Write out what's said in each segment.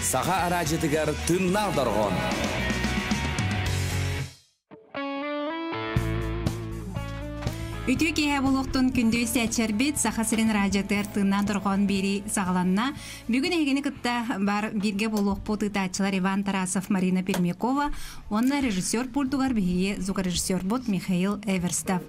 Саха араадьытыгар тыыннаах дорҕоон. Үтүө киэһэ буолуохтун күндү истээччэрбит Саха сирин радиотыгар тыыннаах дорҕоон биэрии саҕаланна. Бүгүн эһигини кытта бар бииргэ буолуохпут ыытааччылар Иван Тарасов, Марина Пермякова уонна режиссер пультугар биһиги звукорежиссербут Михаил Эверстов.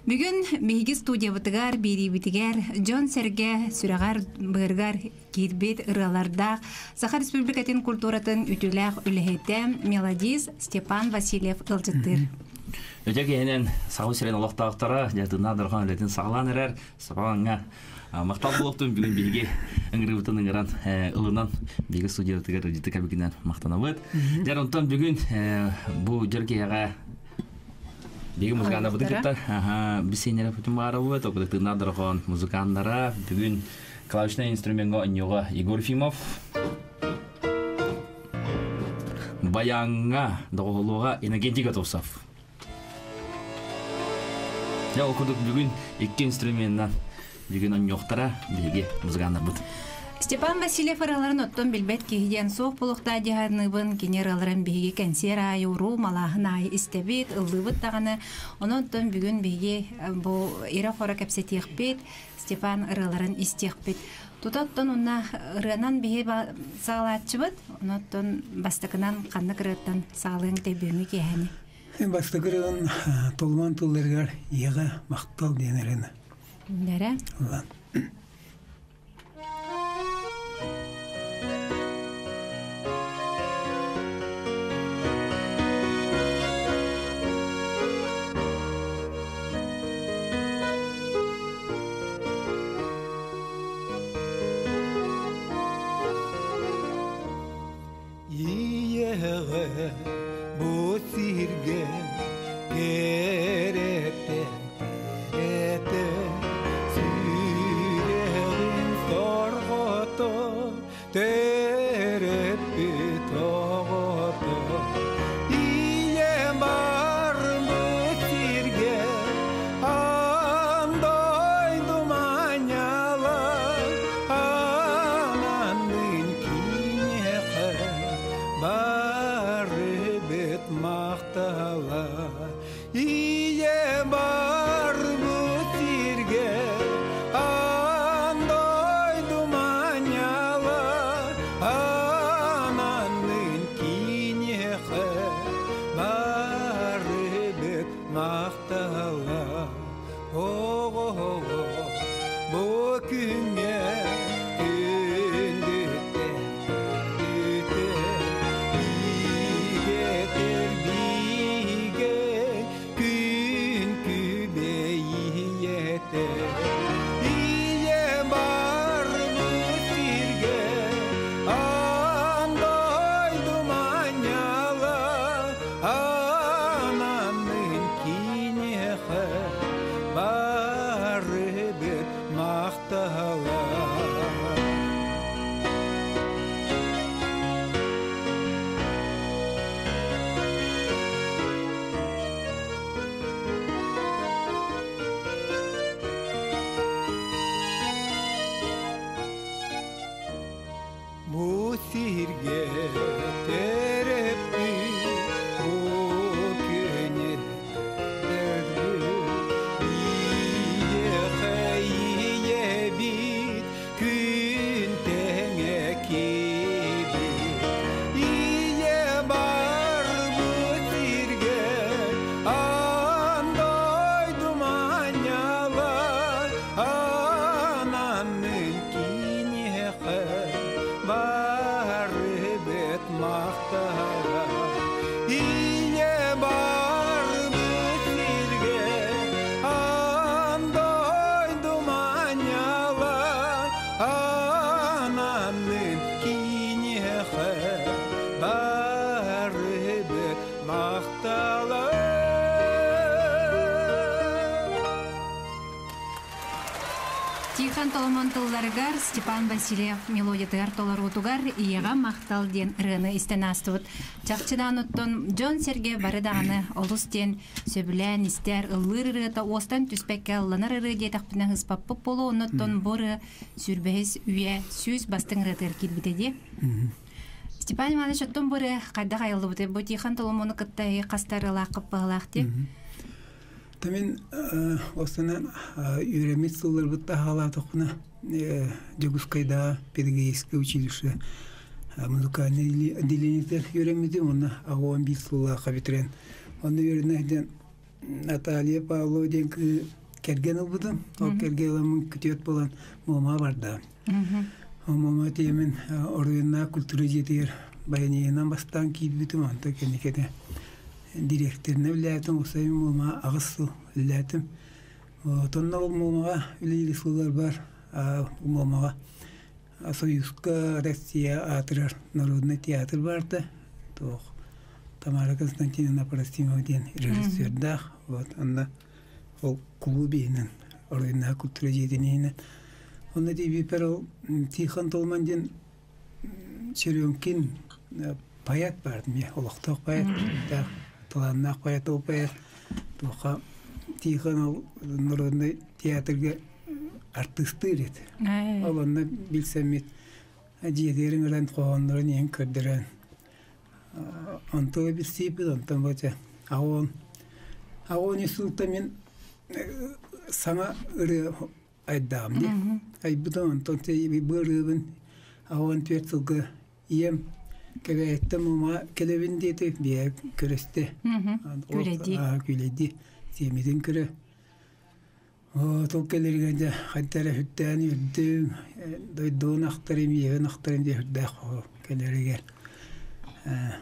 Бүгүн биһиги студиябытыгар, биэриибитигэр дьон-сэргэ сүрэҕэр, быарыгар киирбит ырыалардаах Саха Республикатын культуратын үтүөлээх үлэһитэ, мелодист Степан Васильев ыалдьыттыыр. Өтө киһинэн Саха сирин олохтоохторо дьатынаа дорхон үлэтин саҕалаан эрэр Сапалаҥҥа махтал буолуохтун бүгүн биһиги ыҥырыыбытын ыҥыран ылынан биһиги студиятыгар ыдьыты кэбигинэн махтанабыт. Дьэр онтон бүгүн бу дьэр киһиэхэ биһиги музыканнарбытын кытта бисиэннэрэ бүтүн баарабыт, окутатыынаа дорхон музыканнара бүгүн клавишнай инструмеҥҥа онньуга Егор Ефимов, баяҥҥа доҕоһолуоҕа Иннокентий Готовцев. Дьэ, ол курдук бүгүн икки инструменынан бүгүн онньуохтара биһиги музыканнарбыт. Степан Васильев ырыаларын оттон билбэт киһи диэн суох буолуохтаа дьаһаныыбын кини ырыаларын биһиги кэнсиэр аайы уруу малааһын аайы истэбит, ыллыыбыт даҕаны. Онон оттон бүгүн биһиги бу ирэ-хоро кэпсэтиэхпит, Степан ырыаларын истиэхпит. Тута оттон уонна ырыанан биһи саҕалааччыбыт. Онон бастакынан ханнык ырыаттан саҕалыаҥ тэбүөҥҥү киэһэни? Бастакы ырыан толман тылларыгар ийэҕэ махтал диэн ырыаны. Нэрэ? Улан. Ийэҕэ бу сиргэ кэрэтэ кэрэтэ сүрэҕин сорҕото төрөппүт оҕото Ийэм барбыт сиргэ аан дойду манньала ананнын киниэхэ барыбыт махтала Ийэ барбыт сиргэ аан дойду манньала ананнын киниэхэ барыбыт махтала Оҕо бу күҥҥэ күндүттэн күндүтэ биигэтэр биигэ күн күбэй ийэтэ Ийэ барбыт сиргэ аан дойду манньала ананнын киниэхэ барыбыт махтала. Бу сиргэ төрөппүт бу күнү төрбүт биһиэхэ ийэбит күн тэҥэ киирбит ийэ барбыт сиргэ аан дойду манньала ананнын киниэхэ барыбыт махтала Ийэ барбыт сиргэ аан дойду манньала ананнын киниэхэ барыбыт махтала. Тихон Толомон тылларыгар Степан Васильев мелодиятыгар толоруутугар «Ийэҕэ махтал» диэн ырыаны истэн аастыбыт. Чахчыдаан оттон дьон-сэргэ бары даҕаны олус диэн сөбүлээн истэр, ыллыыр ырыата уостан түспэккэ ылланар ырыа диэтэхпинэ ыспаппыт буолуо, оннуттан бу ырыа сүүрбэһис үйэ сүүс бастыҥ ырыатыгар киирбитэ дии. Степан Иванович, оттон бу ырыа хайдах айыллыбытай? Бу Тихон Толомону кытта хастар ырыалаах кыппыһалаах дии? Тамин осынан үөрэммит сылларбыт таһаалаатахпына Дьокуускайдааҕы педагогическай училище музыкальнай отделениетыгар үөрэммитим уонна 81 сыллаахха бүтэрэн онно үөрэнэ сылдьан Наталья Павлова диэн кэргэн ылбытым. Ол кэргэн ыламмын күтүөт буолан Муомаҕа барда. Муома тиэмин оройуоннаах культура дьиэтигэр баяниянан бастаан киирбитим, онтон кэнникэтэ дириэктэринэн үлэлээтим, уопсайым Муомаҕа 8 сыл үлэлээтим. Отонно ол Муомаҕа үлэлиир сылларбар Муомаҕа Союзка Россия аатырар народный театр баарда. Туох Тамара Константиновна Простимова диэн режиссердаах. Вот онно ол кулууп иһинэн оройуоннааҕы культура дьиэтин иһинэн. Онно тиийбиппэр ол Тихон Толман диэн Черемкин поэт баар эмиэ олохтоох поэт, талааннаах поэт, ол поэт туохха Тихон ол народнай театрга артыыстыыр этэ. Ол онно билсэммит дьиэтигэр ыҥыран хоһооннорун иһэн көрдөрөн онтуга билсииппит онтон бача аҕон аҕон сылта мин саҥа ырыа айдаам дии айбытым онтон бу ырыабын 84 сылга ийэм кэбээттэн мума кэлэбин диэти биэ көрөстө күлэди сиэмитин көрө Тыл кэлэригэр дьэ хайда эрэ сүрдээн үөрдүм, дойдубун ахтарым, ийэбин ахтарым диэн сүрдээх кэлэригэр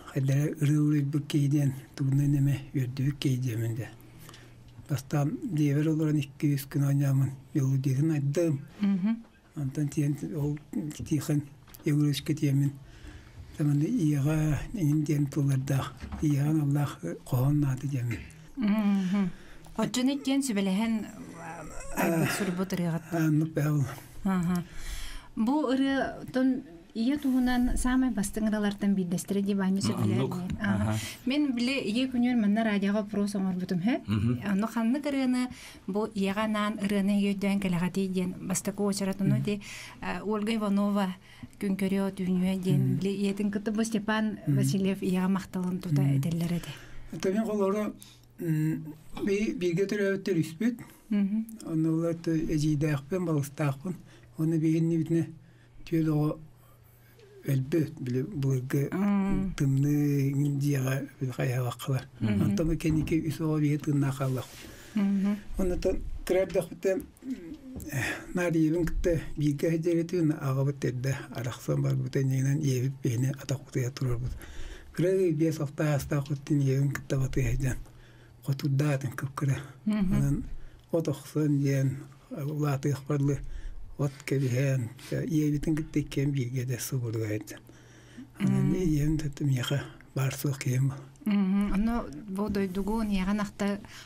хайда эрэ ырыы уруйбут киһи диэн тугунан эмэ үөрдүбүт киһи диэмин дьэ. Бастаан дьиэбэр олорон 2-3 күн оонньооммун мелодиятын айдым. Онтон тиийэн ол Тихон Егоровичка тиийэммин таманы ийэҕэ иҥин диэн тыллардаах ийэҕэ аналлаах хоһоон наада диэммин. Оччону иккиэн сүбэлэһэн айбыт суруйбут ырыаҕыт. Оннук бээл. Бу ырыа ийэ туһунан саамай бастыҥ ыралартан биирдэстэрэ дии Ваня сөбүлээн. Мин били ийэ күнүөр манна радиоҕа опрос оҥорбутум һэ. Ону ханнык ырыаны бу ийэҕэ анаан ырыаны өйдөөн кэлэҕэтий диэн бастакы уочарат ону ити Ольга Иванова күн көрүө түүнүө диэн били ийэтин кытта бу Степан Васильев ийэҕэ махталын тута этэллэр этэ. Тэмин холоро бииргэ төрөөбүттэр үспүт. Онно эдьиийдээхпин, балыстаахпын. Уонна биһиннибитинэ түөл оҕо өлбүт били былыргы тымныы дьиэҕэ били хайаабаккалар. Онтон кэнники үс оҕо биһи тыыннаах хааллах. Оннотон кыра эрдэхпиттэн Нарыйабын кытта бииргэ сылдьар аҕабыт эрдэ арахсан барбыта иннинэн ийэбит биһини атахпытыгар турарбыт. Кыра 5-6 аастаахпыттан ийэбин кытта батыһа сылдьан хотурдаатын кып-кыра. Онон от охсон диэн улаатыахпар дылы от кэбиһэн ийэбитин кытта иккиэн бииргэ да субуруга сылдьан. Онон ийэм да миэхэ баар суох киһим. Ону бу дойдугун ийэҕин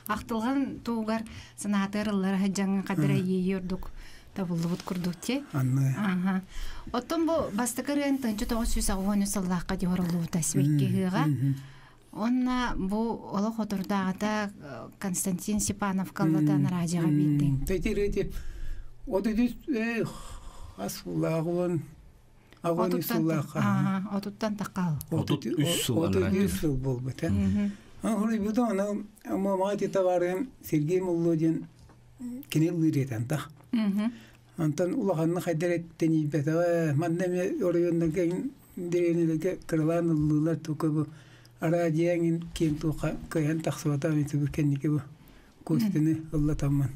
ахтылҕан туһугар санаатыгар ыллара сылдьаҥҥын хадара иэйии ордук табыллыбыт курдук ти. Анны. Оттон бу бастакы ырыан 1983 сыллаахха дьоһоруллубута сибэкки ыһыаҕа. Онна бу олох отурдааҕыта Константин Степанов каллатан радиоҕа биэрдиҥ. Тэти Отут хас сыллааҕын аҕын сыллаахха. Отуттан таххал. 33 сыл 33 сыл буолбут. Хоруйбута аны мамаҕа ти табаарыһым Сергей Молло диэн кини ыллыыр этэн тах. Онтон улаханнык хайдар эттэниийбэтэҕэ манна эмиэ оройуоннарга дэриэбинэлэргэ кыралаан ыллыылар тука бу араадьыйа эҥин киэн туохха кыайан тахсыбатах ити кэнники бу Костяны ыллатаммын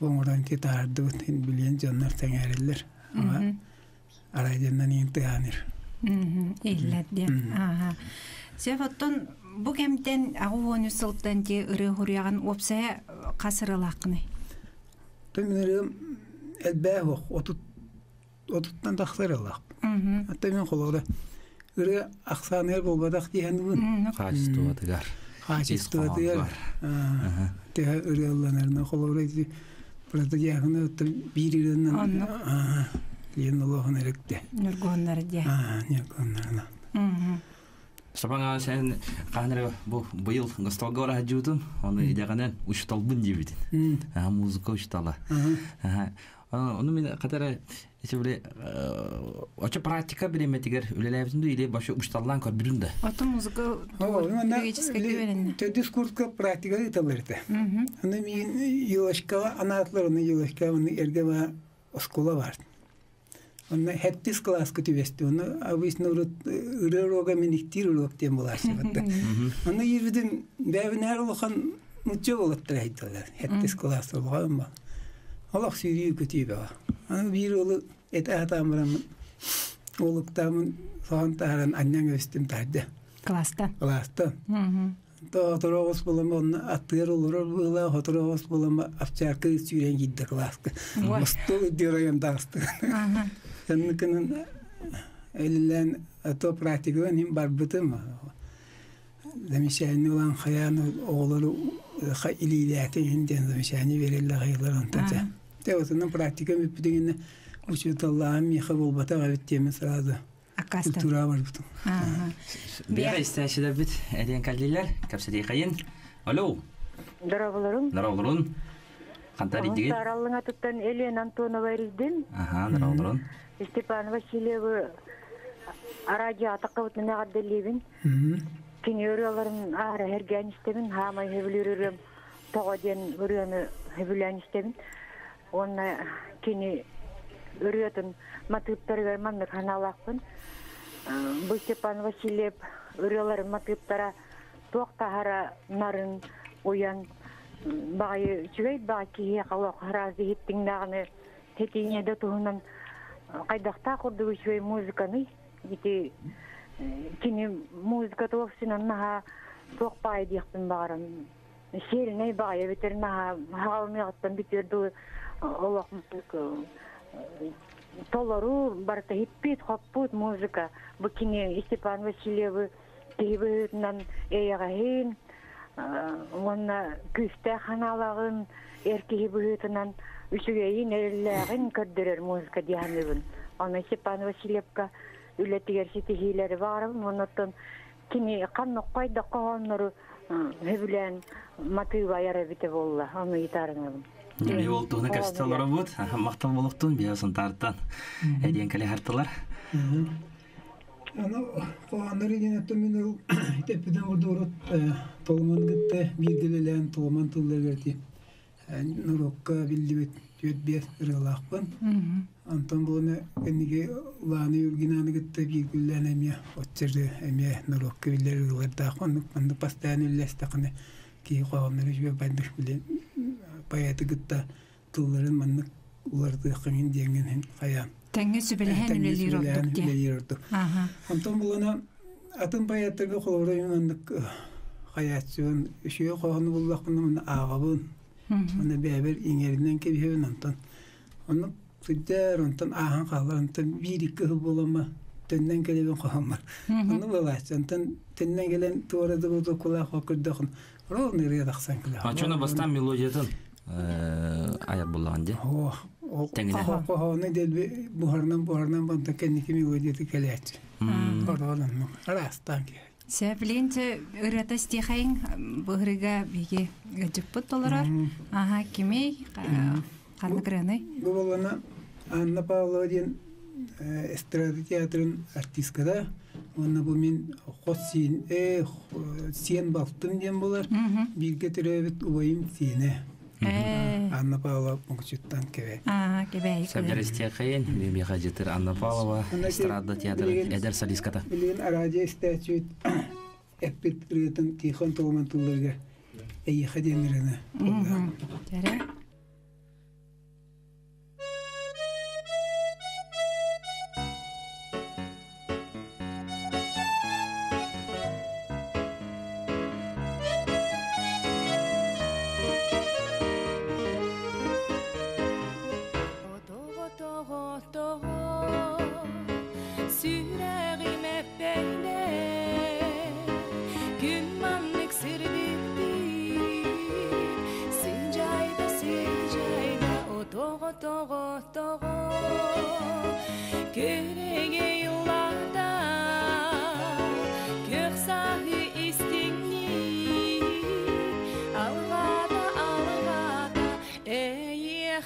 оҥорон ити таһаардыбыт билиэн дьоннор сэҥээрэллэр ама араадьыйанан иин тыааныр Иллэр диэн. Сөп оттон бу кэмтэн 83 сылтан ти ырыа хуруйаҕын уопсайа хас ырыалааххыный? Мин ырыам элбээх 30-отуттан тахсар ырыалаахпын. Ата мин холобура ырыа ахсааныгар буолбатах диэхэнибин. Хаачыстыбатыгар. Хаачыстыбатыгар. Төһө ырыалланарына холобура ити протодиахына биир ырыанан диэн олоһун эрикте. Ньургуһуннар диэ. Ньургуһуннарына. Сапаҥа сен хаһан эрэ бу быйыл гостолго бара сылдьыбытым, ону идэҕинэн учууталбын диэбитин. Музыка учуутала. Ону мен катара исебиле очо практика биреметигер үлелээбитин ду или башы ушталлаан көрбүтүн да. Ото музыка педагогическая күберин. Төдүс курска практика ыталырды. Аны мин елочкага анатлар, аны елочка, аны эрге ба оскола бар. Онна хеттис класс күтүбести. Оны обычно ыры рога мен иктир урок тем булашы батта. Оны ирбидин бәбин улахан мучча болоттар айдылар. Хеттис класс болган ба. Аллах сүйрүү күтүбө. Аны бир олу эт атамырам олуктамын соған таран анняң өстүм тарды. Класста. Класста. То тотрогос болама онна аттыр олорор була, хоторогос болама овчарка сүйрен кидде класска. Стол дирайым дасты. Сенникinin элилен то практика ним барбытым. Замечание olan хаяны оğulları илиләте инден замечание берелле хайылар антача. Те осының практика мүппүдегенне учуталлаам миха болбата габит теме сразу. Акаста. Культура бар бутун. Бияга истәшилер бит эден каллилер капсади кайын. Алло. Здраволорун. Здраволорун. Кантар идигит. Араллыңа туттан Елена Антонова ирдим. Аха, здраволорун. Степан Васильев радио атакыбыт мене гадделибин. Кини өрөлөрүн ара herген истебин, хамай хөбүлүрүм того ден өрөөнү хөбүлөн истебин. Онна кини өрөтүн матыптарыгар маннык ханалакпын. Бу Степан Васильев өрөлөрүн матыптара туохтахара нарын уян багай чүгэй бага кихи калок харазы хиттиңнаганы тетине да туһунан кайдахта курдугу чүгэй музыканы ити кини музыка туохсунан наха туох пай диэхпин багарам сиэринэй багай битер наха хагалмыгаттан битерду олох толору барта хиппит хоппут музыка бу кини Степан Васильевы тибытынан эйагахин уонна күстэ ханалагын эркиһи быһыытынан үчүгэйин эрэллээҕин көрдөрөр музыка диһаныбын. Аны Степан Васильевка үлэтигэр ситиһиилэри баарабын, оннуттан кини ханнык койда кохоннору хөбүлээн матыыба яра бите болла, аны итарыңабын. Жали ол туһуна капситаллара бут, мактал болуктун, биясын тартан. Эден кале хартылар. Аны qoğanları yine tümün ol tepeden orada orada толман гытта биргилелен толман тыллар берди. Нурокка билдибет түөт бес ырылаакпын. Антон буны кенниге ланы юргинаны гытта биргилен эмия отчерде эмия нурокка биллер ырылардаакпын. Манды постоянно үллестакны ки qoğanları жөб бандык билен поэты гытта тылларын маннык уларды кыңын деңген каян. Тәңге сүбелэһэн үлелир ордук дия. Үлелир ордук. Антон булана атын поэттарга холорой маннык хаятчыын үшүө хоһону буллахпына мына аагабын. Мына бэбер иңеринен кебиһебин антон. Оны сыддар онтон аахан хаалар онтон биир икки хыл болама төннен келебин хоһоммар. Оны булаачы онтон төннен келен туорады бу кула хокурдохун. Ровно ырыа тахсан кэлэ. Ачоно бастан мелодиятын аяр буллаган де. О, Теңине. Хоһону делби буһарынан буһарынан банта кенники мелодияты кэлээчи. Ордолонну. Арастан ке. Сөпленте ырыата стихайын быһырыга биги жыппыт толорор. Аха, кимей ханнык ырыаны? Бу болана Анна Павлова диэн эстрада театрын артисткада. Онна бу мен хос сиен, сиен балтым диэн болар. Бирге төрөбүт убайым сиене. Анна Павлова мукчуттан кебе. Аа, кебе. Сәбдер стихайын, би хажытыр Анна Павлова, эстрада театрын эдер солистката. Билген радио статут эппит ырытын Тихон Толман тылларга эйхэ диэн ырыны. Жаре. Algada, algada, ey,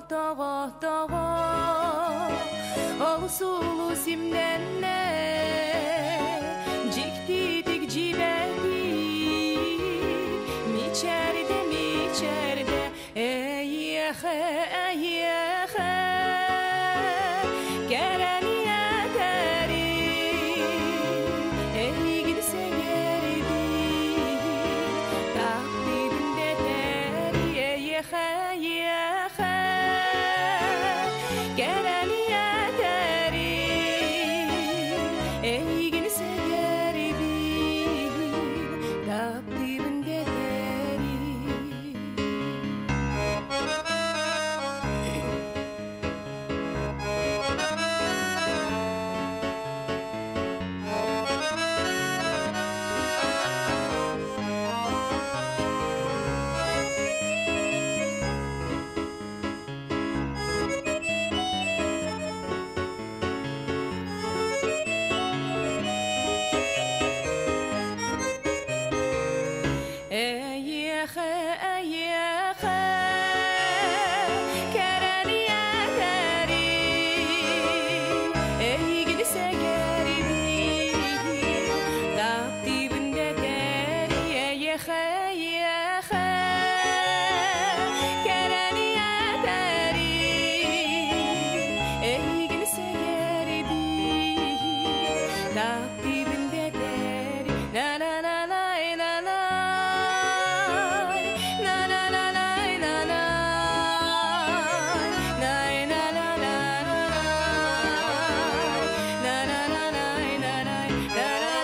Тоҕо, тоҕо, ол сулу симненне, Дьиктитик дьиибэтик, мичээрдэ, мичээрдэ, Эйиэхэ, эйиэхэ, кэрэни этэрим, Эйигин сэҥээрбин, таптыыбын дэтэрим, Эйиэхэ, эйиэхэ, кэрэни этэрим, Эйигин сэҥээрбин, таптыыбын дэтэрим. Эйиэхэ, эйиэхэ, кэрэни этэрим, Эйигин сэҥээрбин, таптыыбын дэтэрим, Эйиэхэ, эйиэхэ, кэрэни этэрим, Эйигин сэҥээрбин, таптыыбын дэтэрим. На-на-на-на, на-на, на-на-на-на, на-на, на-на-на-на, на-на-на-на, на-на,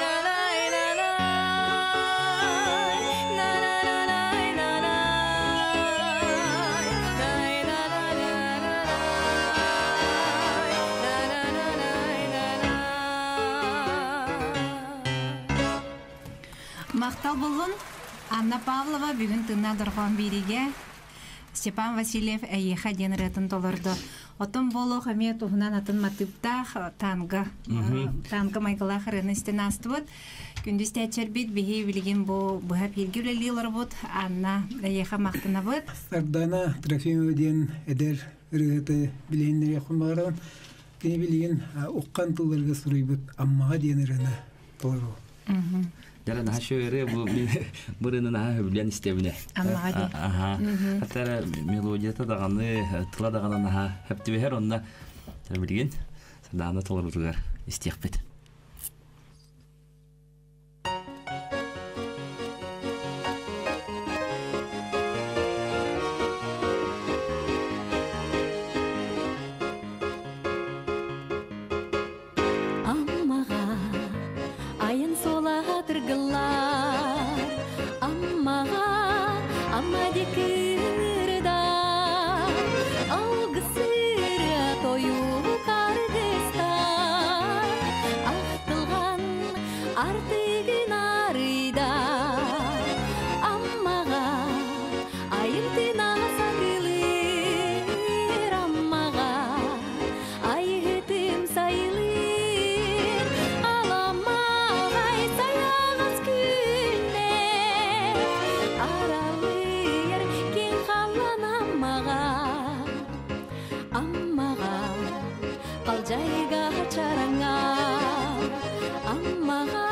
на-на-на-на, на-на-на-на, на-на-на-на, Махтал буоллун Анна Павлова бүгүн Тыыннаах дорҕоон биэриигэ Степан Васильев «Эйиэхэ» диэн ырыатын толордо. Оттон буолуох эмиэ туһунан атын матыыптаах танго. Танго майгылаах ырыаны истэн аастыбыт. Күндү истээччилэрбит биһи билигин бу быһа эфиргэ үлэлии олоробут. Анна, эйиэхэ махтанабыт. Сардана Трофимова диэн эдэр ырыаһыты билиһиннэриэхпин баҕарабын. Кини билигин Уххан тылларга суруйбут «Аммаҕа» диэн ырыаны толоруо. Дьэ наһаа үчүгэй бу бу ырыаны наһаа сөбүлээн истэбин. Аммаҕа диэн. Аха. Хата мелодията даҕаны, тыла даҕаны наһаа сөп түбэһэр онно билигин Сардаана толоруутугар истиэхпит. Аммаҕа айан суола тыргыллар, Аммаҕа Амма диэки ыҥырда, Алгыс ырыа тойук аргыстаах, Ахтылҕан аартыгын арыйда. Аммаҕа айым тыына сатыылыыр, Аммаҕа айыытым сайылыыр, Аламаҕай сайаҕас күннэр, Аралыйар киэҥ халлаан Аммаҕа, Аммаҕа, халдьаайыга чараҥҥа, Аммаҕа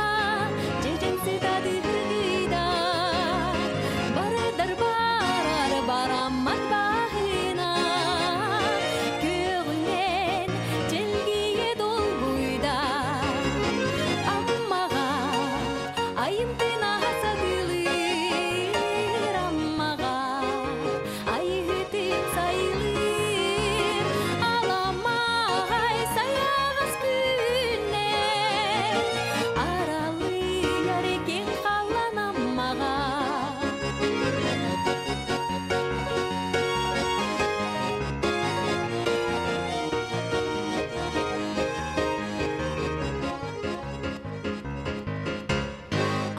дьэдьэн сыта дыргыйда, Бардар барар бараммат баһынан, Күөҕүнэн чэлгийэ долгуйда. Аммаҕа айым тыына сатыылыыр, Аммаҕа айыытым сайылыыр, Аламаҕай сайаҕас күннэр, Аралыйар киэҥ халлаан Аммаҕа.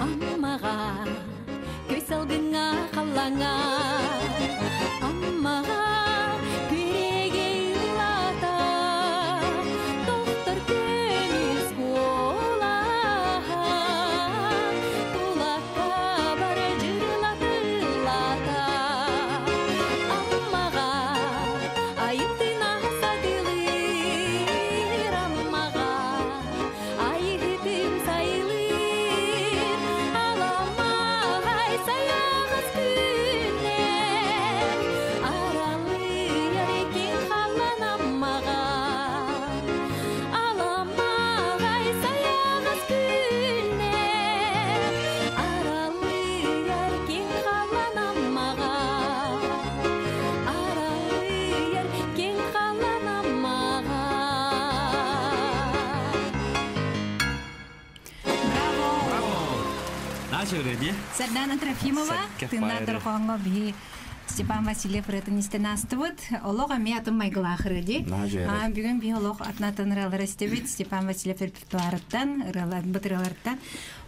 Аммаҕа көй салгыҥҥа халлааҥҥа, Аммаҕа күөрэгэй ыллаата, Тохтор көмүс куолаһа, Тулакка бар дьырылата ыллаата. Аммаҕа чөрөдү. Сардана Трофимова, тыыннаах дорҕооҥҥо биһи Степан Васильев ырыатын истэн аастыбыт. Олох эмиэ атын майгылаах ырыа дии. Бүгүн биһи олох атын-атын ырыалары истэбит. Степан Васильев репертуарыттан, ырыаларбыт ырыаларыттан.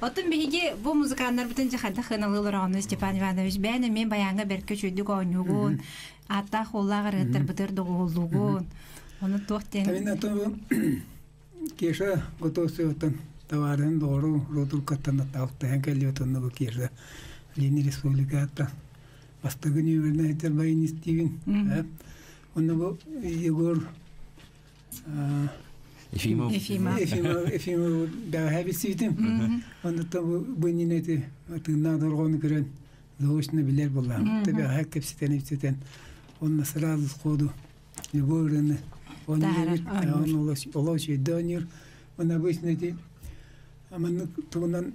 Оттон биһиги бу музыканнарбытын дьэ хайдах ыналыылар оҕону Степан Иванович бэйэн эмиэ баяҥҥа бэркэ үчүгдүк оонньуугун, ааттаах уоллаах ырыаттарбытыгар доҕуһуоллуугун. Ону туох диэн... Мин атын Кеша Готовцевтан табаарыһын доҕору Ротуркаттан алтыһан кэллибит онно бу Кеша Ленин республикаттан бастакы нүөмэринэн этэр баянистиибин. Онно бу Егор Ефимов. Ефимов. Ефимов бэҕэһээ билсибитим. Оннуттан бу бу иннинэ ити тыыннаах дорҕоону көрөн заочно билэр буоллаҕым. Бэҕэһээ кэпсэтэн ипсэтэн онно сразу сходу любой ырыаны оонньуур, он олох оонньуур. Он обычно эти маннык тугунан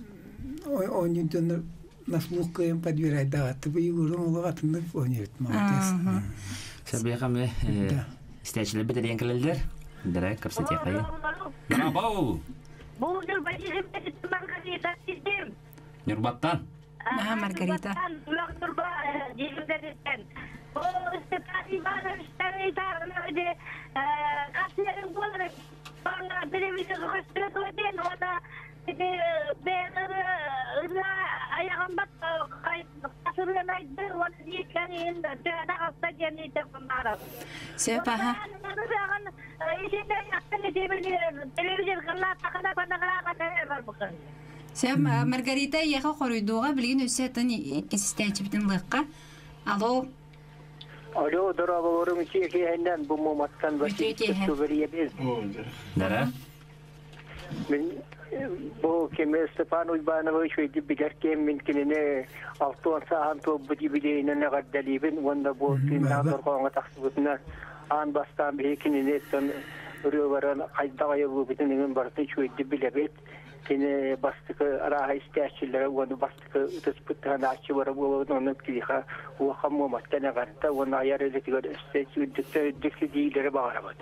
оонньуур дьоннор на слух кыайан подбирайдаҕатты бу Егорум олох атыннык оонньуурт молодец. Сэрбиэхэ эмиэ истээччилэрбит эрийэн кэлэллэр. Дэрэ кэпсэтиэххэйин. Браво! Бу Маргарита сидим. Ньурбаттан. Аха, Маргарита. Сөп аха. Сөп, Маргарита эйиэхэ хоруйдуоҕа билигин өссө атын иккисистээччибитин ылыахха. Алло. Алло, дорооболорум киэһэннэн бу муматтан Үтүө киэһэ. Василий Дара. Мин бу кеме Степан Уйбанович өйдү билэр киэммин кинини алтуон сааһын туолбут юбилейинэн эҕэрдэлиибин уонна бу тыыннаах дорҕооҥҥо тахсыбытына аан бастаан биһи кинини тон ырыаларын хайдах айыллыбытын иҥин барытын үчүгэйдик билэбит. Кини бастакы арааһа истээччилэрэ уонна бастакы ытыспыт таһынааччылара буолабыт онон киһиэхэ улахан муоматтан эҕэрдэ уонна айар үлэтигэр өссө үрдүктэн үрдүк ситиһиилэри баҕарабыт.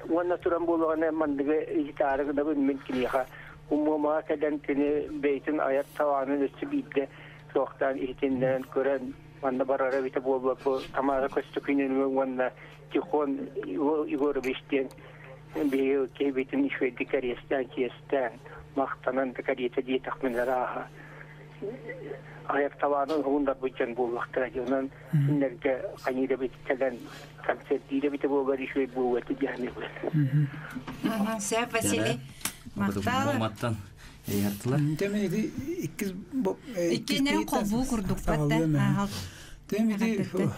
Уонна туран буоллаҕына манныгы гитара гынабын мин киниэхэ муомаҕа кэлэн кини бэйэтин айар талаанын өссө биирдэ суохтаан иһитиннэрэн көрөн манна барара эбитэ буолла бу Тамара Көстөкүүнүнү уонна Тихон Егорович диэн биһиги киһибитин үчүгэйдик кэриэстээн чиэстээн махтанан да кэриэтэ диэтэхпинэ арааһа айар талаанын уһугуннарбыт дьон буоллахтара дии онон кинилэргэ хайыыр эбит кэлэн концерттиир эбитэ буоллар үчүгэй буолуо этэ дии саныыбын. Сөп, Василий. Махтал. Муоматтан эйэртилэр. Тэми ити иккис Иккиэннэрин холбуу курдук бат Тэми ити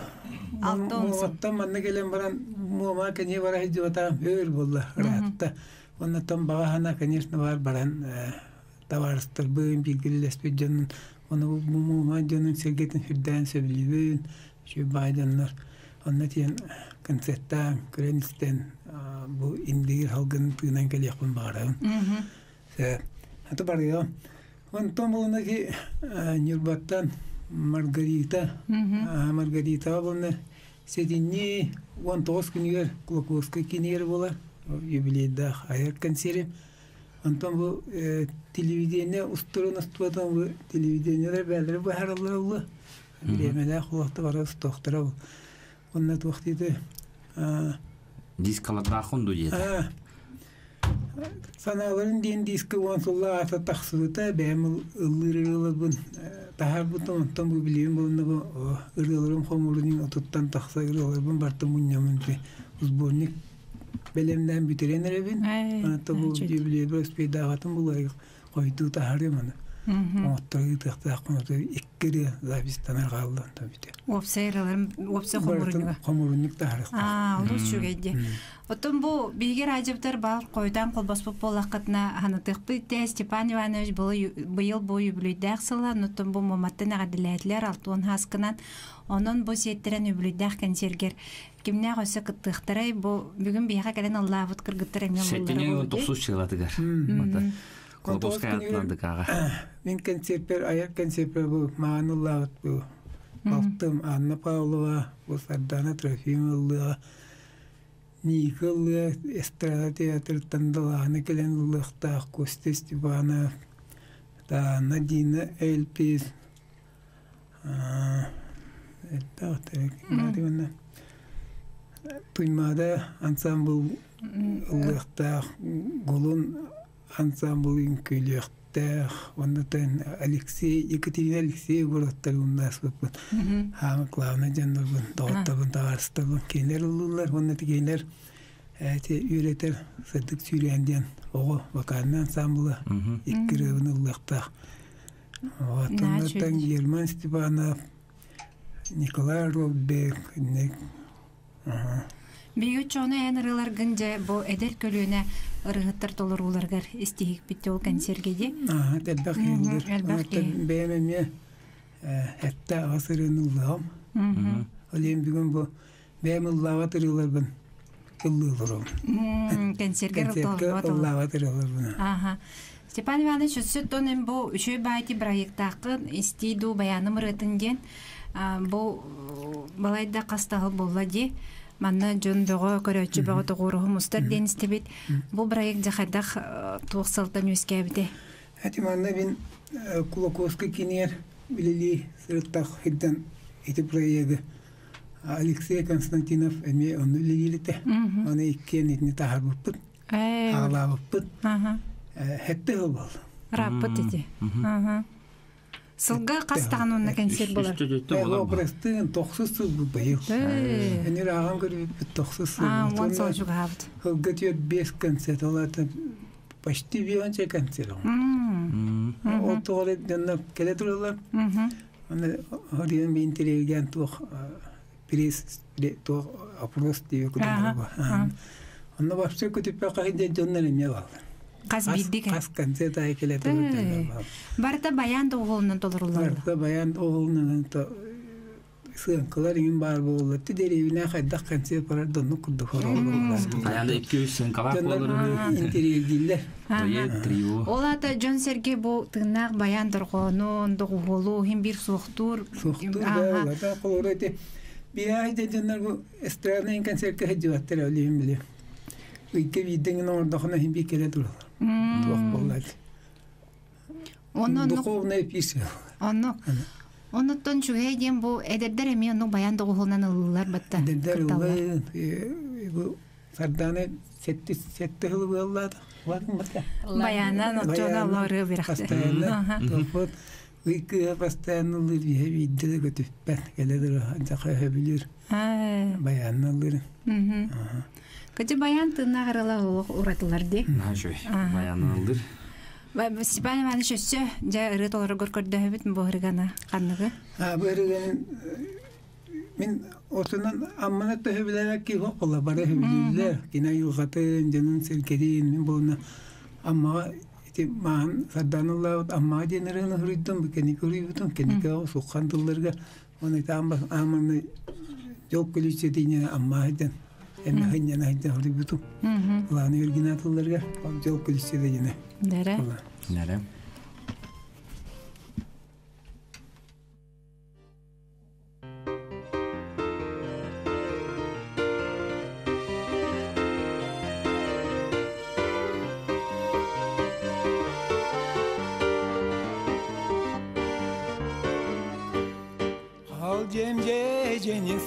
Муоматтан манна кэлэн баран Муома кэние бара сылдьыбатаҕым өр буолла ыраатта. Оннуттан баҕа санаа, конечно, баар баран табаарыстарбын, бииргэлэспит дьонун, ону бу Муома дьонун сэргэтин сүрдээн сөбүлүүбүн, үчүгэй баай дьоннор. Онно тиийэн концерттаан, көрөн истэн бу Индигир халгын тыынан кэлиэхпин баҕарабын. Аты барыаҕым. Онтон буолна ки Ньурбаттан Маргарита, Маргаритаҕа буолна сэтинньи 19 күнүгэр Кулаковскай кинигэр буолар юбилейдаах айар концерим. Онтон бу телевидение устурун устубатын бу телевидениелэр бээлэри быһаараллар улла. Бириэмэлээх улахта бары устуохтара бу. Онно туох диэтэ Дискалардааххын дуу диэтэ. Санааларын диэн диска уон сылла аата тахсыбыта, бэйэм ыллыыр ырыаларбын таһаарбытым, онтон бу билигин булунна бу ырыаларым хомуурунун отуттан тахса ырыаларбын барытын мунньаммын сборник бэлэмнээн бүтэрэн эрэбин. Онтон бу юбилейбэр успейдаабатым булайык хойдуу таһаарыам аны. Оҥотторо ыытыахтаахпын икки ырыа запистанар хаалла онтон бүтэ. Уопсай ырыаларым уопсай хомуурунньуга. Хомуурунньук таһаарыахтаах. Аа, олус үчүгэй дии. Оттон бу биһиги радиобытар баар хойутаан холбоспут буоллаххытына ханатыахпыт итэ Степан Иванович быйыл бу үбүлүйдээх сыла, оттон бу Муоматтан эҕэрдэлээтилэр алтуон хааскынан. Онон бу сиэттэрэн үбүлүйдээх кэнсиэргэр кимнээх өссө кыттыахтарай бу бүгүн биһиэхэ кэлэн ыллаабыт кыргыттар эмиэ Сэттинньи тохсус сылатыгар. Колобовскай атынан дыкааҕа. Мин концертпер айар концертпер бу мааны ыллаабыт бу балтым Анна Павлова, бу Сардана Трофимова ыллыаҕа, Ника ыллыа, эстрада театрыттан далааһына кэлэн ыллыахтаах Костя Степанов, Та Надина Эльпис элбэх Туймаада ансамбл ыллыахтаах, Гулун ансамбл үҥкүүлүөхтээх, оннуттан Алексей, Екатерина Алексеева городтар умнааспыппын. Хаама главный дьоннорбун, доҕоттобун, табаарыстарбын кинилэр ыллыыллар, уонна кинилэр эти үөрэтэр сырдык сүүрээн диэн оҕо вокальный ансамбла икки ырыабын ыллыахтаах. Вот, оннуттан Герман Степанов, Николай Роббек, Биһиги чону эн ырыаларгын дьэ бу эдэр көлүөнэ ырыһыттар толорууларыгар истиһикпит ол кэнсиэргэ дии. Аа, элбэх киһилэр. Элбэх киһи. Бэйэм эмиэ этте аҕыс ырыаны ыллаҕым. Ол иһин бүгүн бу бэйэм ыллаабат ырыаларбын ыллыы олоробун. Кэнсиэргэр Концертка ыллаабат ырыаларбын. Аха. Степан Иванович, өссө тон эн бу үчүгэй баайти проектааххын истии дуу баяным ырыатын диэн бу балайда хастаһыл буолла дии. Манна дьон бөҕө, көрөөччү бөҕө тоҕуоруһу мустар диэн истибит. Бу проект дьэ хайдах туох сылтан үөскээбитэ? Эти манна мин Кулаковский киниэр үлэлии сырыттах хиддан ити проегы Алексей Константинов эмиэ онно үлэлииритэ. Аны иккиэн итини таһаарбыппыт, аҕалаабыппыт. Хэтте сыл буолла. Раппыт ити. Сылга хас даҕаны онно кэнсиэр болар? Обрастыын тохсус сыл бу быйыл. Энир ааҕан көрбүппүт тохсус сыл. 10 сыл чугаһаабыт. Сылга түөрт биэс концерт, ол аата почти бионча концерт. Ол тоҕо дьонно кэлэ тураллар. Аны хорион бин тиреген туох пресс туох опрос диye кутулар. Онно вообще көтүппэ кахын дьоннор эмиэ бааллар. Хас биирдик. Хас концерт айы келе турар. Барыта баян доҕуһуолунан толоруллар. Барыта баян доҕуһуолунан то сыаҥкалар иҥин баар буолла. Ти деревине хайдах концерт барар донну курдук хороллар. Хайаанда 2-3 сыаҥкалаах буолар. Интерьердииллэр. Дуэт, трио. Ол аата дьон сэргэ бу тыыннаах баян дорҕоонун, доҕуһуолу иһин биир суохтуур. Суохтуур да, олата холоро ити. Биһай да дьоннор бу эстрадный концертка сылдьыбаттар олиһин биле. Ыйга биирдэ оҥордохуна иһин биир кэлэ тураллар. Туох буолла Онно Духовная письма. Онно Оннуттан үчүгэй диэн бу эдэрдэр эмиэ оннук баян доҕуһуолунан ыллылар батта. Эдэрдэр ыллыы бу Сардаана сэттэ сэттэ сыл буоллаата. Баянан оччоҕуна олору бирэхтэ. Постоянно топпут ый кыыһа постоянно ыллыыр биһэ биирдэ да көтүппэт кэлэ тура дьаха өһөбүлүүр баянна ыллыыр. Кыжы баян тыыннаах ырыла олох уратылар дии. Наһаа баянын ыллыр. Степан Иванович өссө дьэ ырыа толороргор көрдөһөбүт бу ырыганы ханныгы? А бу ырыганы мин отунан аммана төһөбүлэрэ ки хоққола бары хөбүлүүллэр кина юлҕатын дьонун сиргэрин мин буолна аммаҕа ити маан сардааныллаабыт аммаҕа диэн ырыаны суруйдум бу кэнники суруйбутум кэнники суххан тылларга оны ааманы жол күлүччэтине аммаа ден эми хынньана хыддан суруйбутум лааны юргина тылларга жол күлүччэтине Дәрә. Нәрә. Ал жем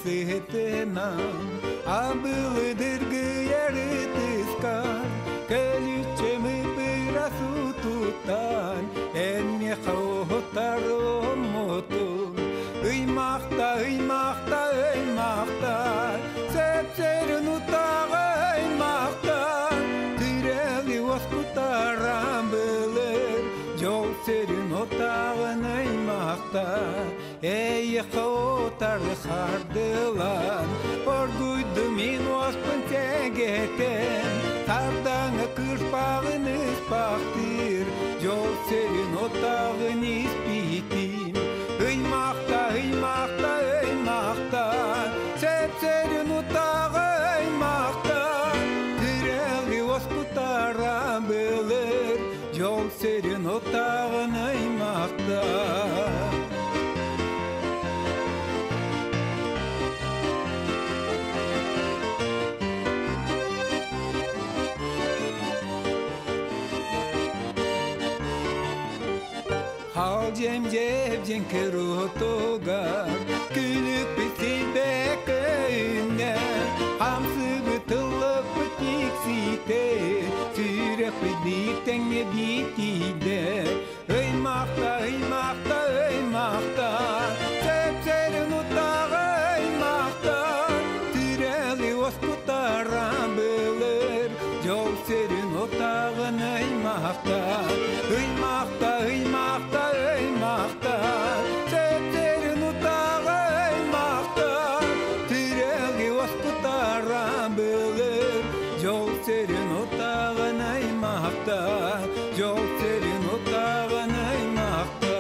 сыһытынан, абылыдыргы ярытыскан, көлүччөмү бырасу туттан, энме хоһутар омутун. Ыймахта, ыймахта, ыймахта, сөпсөрүн утаҕа ыймахта, түрәли оскутаран былыр, жол сөрүн отағын ыймахта. Эй, хоотар хардылан, оргуйду мин оспын тегетен, тардаҥы кырпағын ыспақтыр, жол сөрүн отағын испитим. Ыймахта, ыймахта, ыймахта, сөпсөрүн утаҕа ыймахта, түрәли оскутаран былыр, жол сөрүн отағын ыймахта. Жем жеп жеңкер отугар Күлүк битилбек көйүнө Хамсы бытылып битиксите Сүрек бит теңе битиде Ыймакта, ыймакта, ыймакта Сөпсерин утагы ыймакта Тирели оспутаран былыр Жол серин отагын ыймакта Ыймакта, ыймакта, ыймакта Сөпсерин утагы ыймакта Тирели оспутаран былыр Жол серин отагын ыймакта Жол серин отагын ыймакта.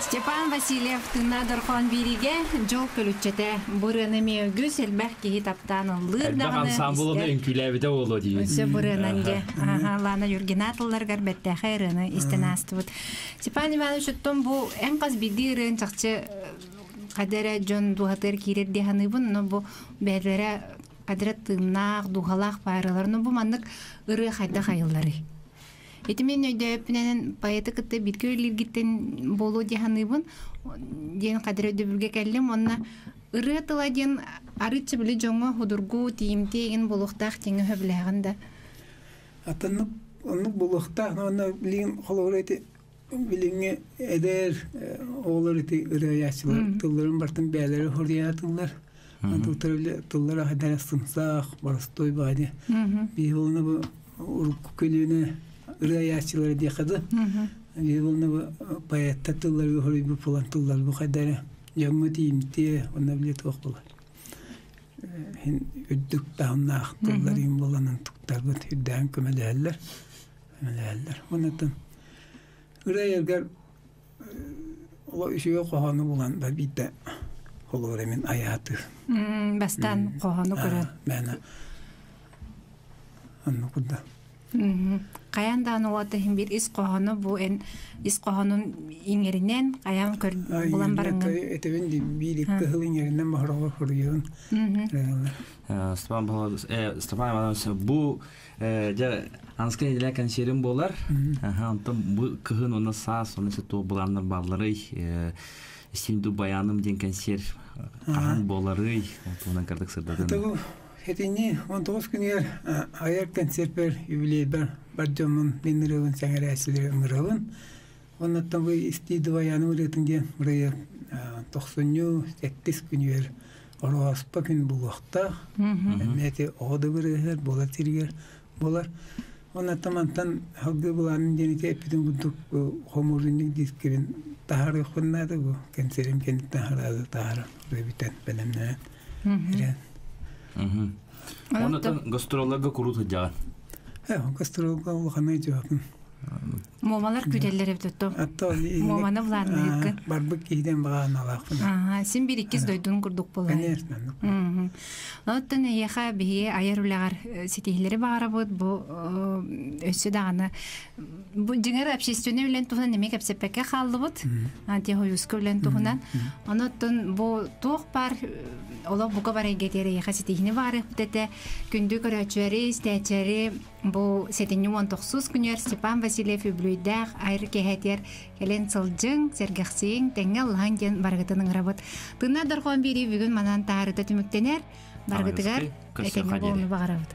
Степан Васильев тына дорхон бириге жол көлүччете бурыны меөгүс элбэх киһи таптаан ыллыыр Элбэх даҕаны ансамблыны истэр. үҥкүүлээбитэ буолуо диибин. Өссө бурынан же. Аха, Лана Юргина тылларгар бэттээхэ ырыаны истэн аастыбыт. Степан Иванович оттон бу эн хас биирдии ырыан чахчы кадера дьон дууһатыгар киирэр дии саныыбын, но бу бэйэлэрэ кадера тыыннаах, дууһалаах баарылар. Но бу маннык ырыа хайдах айылларый? Ити мин өйдөөппүнэн поэты кытта бииргэ үлэлииргиттэн буолуо дии саныыбын диэн кадра өйдөбүлгэ кэллим. Онно ырыа тыла диэн арыычча били дьоҥҥо худургу тиийимтиэ игин буолуохтаах диэҥҥэ сөбүлээҕин да. Атыннык оннук булуохтаах, онно билигин холобура ити билиҥҥи эдэр оҕолор ити ырыайааччылар тылларын бартын бэйэлэрэ хоруйаатыллар. Тыллара хайдара сымсаах, боростой баҕайы. Биһи буолна бу урукку көлүөнэ ырыайааччылара диэххэ да. Биһи буолна бу поэттар тыллары хоруйбут буолан тыллар бу хайдара дьоҥҥо тиийимтиэ, онно били туох буолар. Хин үрдүк таһымнаах тыллар им буоланан туктарбыт үрдээн көмөлөһөллөр. Көмөлөһөллөр. Оннуттан ырыайаргар оло үчүгэй хоһоону булан да биирдэ холобура мин айаатыр. Бастаан хоһоону көрөн. Мээнэ оннук курда. Хайаан даҕаны уота иһин биир ис хоһоону бу эн ис хоһоонун иҥэринэн хайаан көр булан бараҥҥын. Этэбин ди биир икки сыл иҥэринэн баһарого хоруйуун. Степан Павлович, Степан Иванович, бу дьэ Анскай нэдиэлэ кэнсиэрин буолар. Аха, онтон бу кыһын уонна саас уонна туох былааннар баалларый? Истиҥ баяным диэн кэнсиэр хаһан буоларый? Туһунан кырдык сырдатын. Ата хетини 19 күнүгэр айар концертпер юбилейбер бар дьоммун мин ырыабын сэҥэрээччилэри ыҥырабын. Оннуттан бу истии дубаяны ырыатын диэн ырыа тохсунньу сэттис күнүгэр Орооспо күн булуохтаах. Эмиэ ити оҕо да ырыаһыгар буолар сиригэр буолар. Оннуттан мантан халгыы былаанын диэн ити эппитим курдук хомуурунньук дискибин таһаарыахпын наада бу кэнсиэрим кэнниттэн хараады таһааран ырыа бүтэн бэлэмнэнэн ирэн. Оннуттан гастролларга куруу сылдьаҕын. Гастролга улаханнык дьуһапын. Муомалар күтэллэр эбит отто. Атта Муоманы былаанныыккын. Барбыт киһиден баҕааналаахпын. Аха, син биир иккис дойдун курдук буолар. Конечно. Оттон эйиэхэ биһиги айар үлэҕэр ситиһиилэри баҕарабыт бу өссө даҕаны бу дьиҥэр общественный үлэн туһунан эмиэ кэпсэппэккэ хааллыбыт. Антихойууска үлэн туһунан. Онон бу туох баар олох бука бар эйгэтигэр эйиэхэ ситиһиини баҕарыахпыт этэ. Күндү көрөөччүлэри, истээччилэри бу сэтинньи уон тохсус күнүгэр Степан Васильев үбүлүөйдээх айар киэһэтигэр кэлэн сылдьыҥ, сэргэхсийиҥ, тэҥҥэ ыллаһыҥ диэн барыгытын ыҥырабыт. Тыыннаах дорҕоон биэрии бүгүн манан таарыта түмүктэнэр. Барыгытыгар Көрсүөххэ этэҥҥэ диэри. буолууну баҕарабыт.